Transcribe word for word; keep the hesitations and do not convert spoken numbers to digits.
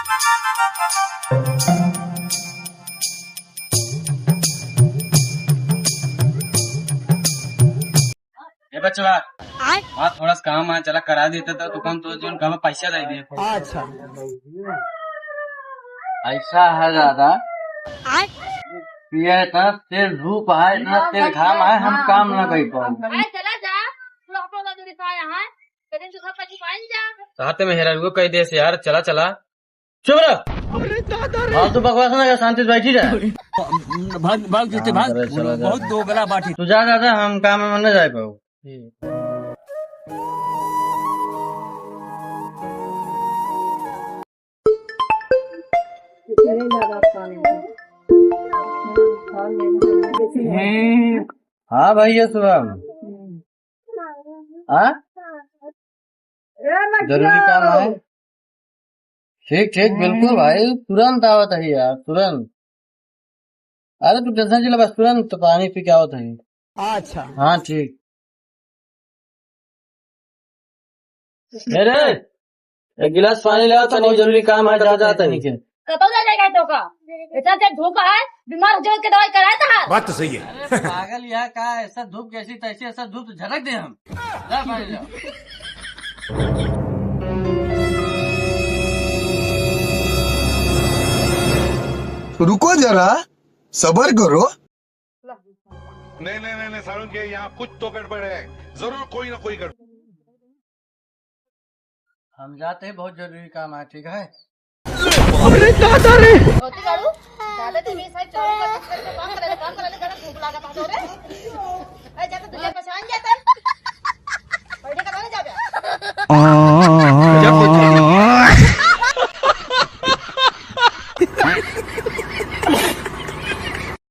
ए बचवा, आय? वहाँ थोड़ा सा काम है, चला करा देते तो दुकान तो जोन काम पैसा दे दे। अच्छा। ऐसा है दादा, आय? ये इतना तेज धूप है, इतना तेज घाम है, हम काम ना कर पाओ। आय, चला जा, थोड़ा अपना दूरी से आया है, लेकिन तू घर पर छुपाइन जा। साथ में हेरा को कह दे से यार, चला चला। चुप रह। अरे दादा रे। फालतू बकवास ना कर, शांति से बैठी रह। भाग, भाग जैसे भाग। अरे चला जा। बहुत दोगला बाटी। तू जा दादा, हम काम में ना जा पाओ। हाँ भैया शुभम। हाँ? जरूरी काम है। ठीक, ठीक, बिल्कुल भाई, तुरंत आवत है यार, तुरंत। अरे तू टेंशन जिला, बस तुरंत पानी पी के आवत है। अच्छा। हाँ, ठीक। ए रे, एक गिलास पानी ले आओ, तनी जरूरी काम है, जा, जा, तनी। कतौ जा जाएगा तो का? इतना तेज धूप है, बीमार हो जाओ के दवाई कराए तो हाथ। बात तो सही है। अरे पागल, यहाँ का ऐसा धूप, जैसी तैसी, ऐसा धूप तो झलक दे हम। जा पानी लाओ। रुको जरा, सबर करो। नहीं, नहीं, नहीं, नहीं, सारुण के यहाँ कुछ तो गड़बड़ है, जरूर कोई ना कोई गड़बड़। हम जाते हैं, बहुत जरूरी काम है, ठीक है? अरे दादा रे। होती करू, दादा तुम इस साइड चलो, काम कर ले, काम कर ले, गला भूख लगा था रे। ए, जा तो तुझे पहचान जाता है। बैठे का नहीं जाबे।